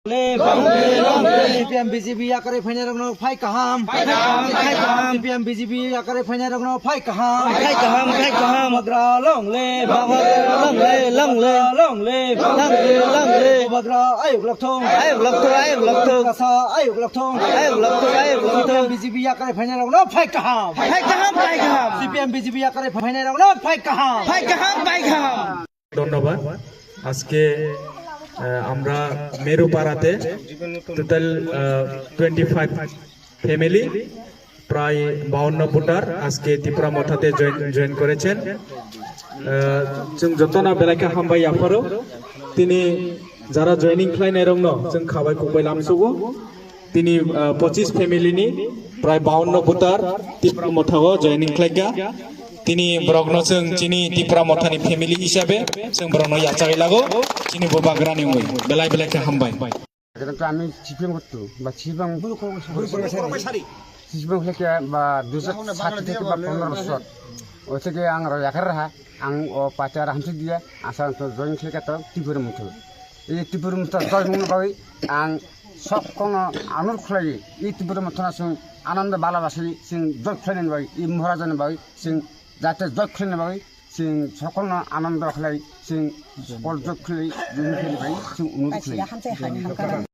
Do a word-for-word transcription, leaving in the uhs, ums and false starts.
Live! Long live! Long live! C P M B J P yakarwi phainairokno phai kaham! Phai kaham! Phai kaham! C P M B J P yakarwi phainairokno phai kaham! Phai kaham! Phai kaham! Bubagra long live! Bubagra long live! Long live! Long live! Long live! Long live! Bubagra ayuk lokthung! Ayuk lokthung! Ayuk lokthung! Kasa ayuk lokthung! Ayuk lokthung! Ayuk lokthung! C P M B J P yakarwi phainairokno phai kaham! Phai kaham! Phai kaham! C P M B J P yakarwi phainairokno phai kaham! Phai kaham! Phai kaham! ধন্যবাদ। আজকে আহ, আমরা মেরুপাড়াতে total twenty five family, প্রায় বাউন্ন ভোটার আজকে ত্রিপুরা মথাতে join join করেছেন। আহ, जों যতনা বেলাকে হামবাই আফারো, তিনি যারা জয়েনিং খ্লাইনাই রংনো जों খাবাই খুবাই লামসুগো। Tini, ah, pochis family ni prai bawanno voter Tipra Motha o joining khlaikha. Tini borokno chwng chini Tipra Motha ni family hisabe chwng borokno yachagwi lago. Chini Bubagra ni wngwi belai belai khe hambai. Ekhe to ami C P M hottu, ba C P M, C P M hwnkhe ba dui hajar sat theke ba pondro bosor. O theke ang rw yakhar raha, ang o party ar hamsik diya, asa to join khlaikha to Tipra Motha. Ei Tipra Motha join wngna bagwi ang sok kono anur khwlaiwi, ei Tipra Motha no chwng anando bala basai chwng join khlainani bagwi, ei Maharaja ni bagwi chwng jate join khlainani bagwi chwng sok kono anando khlai chwng sokol join khlai, join khlainani bagwi chwng anur khlai.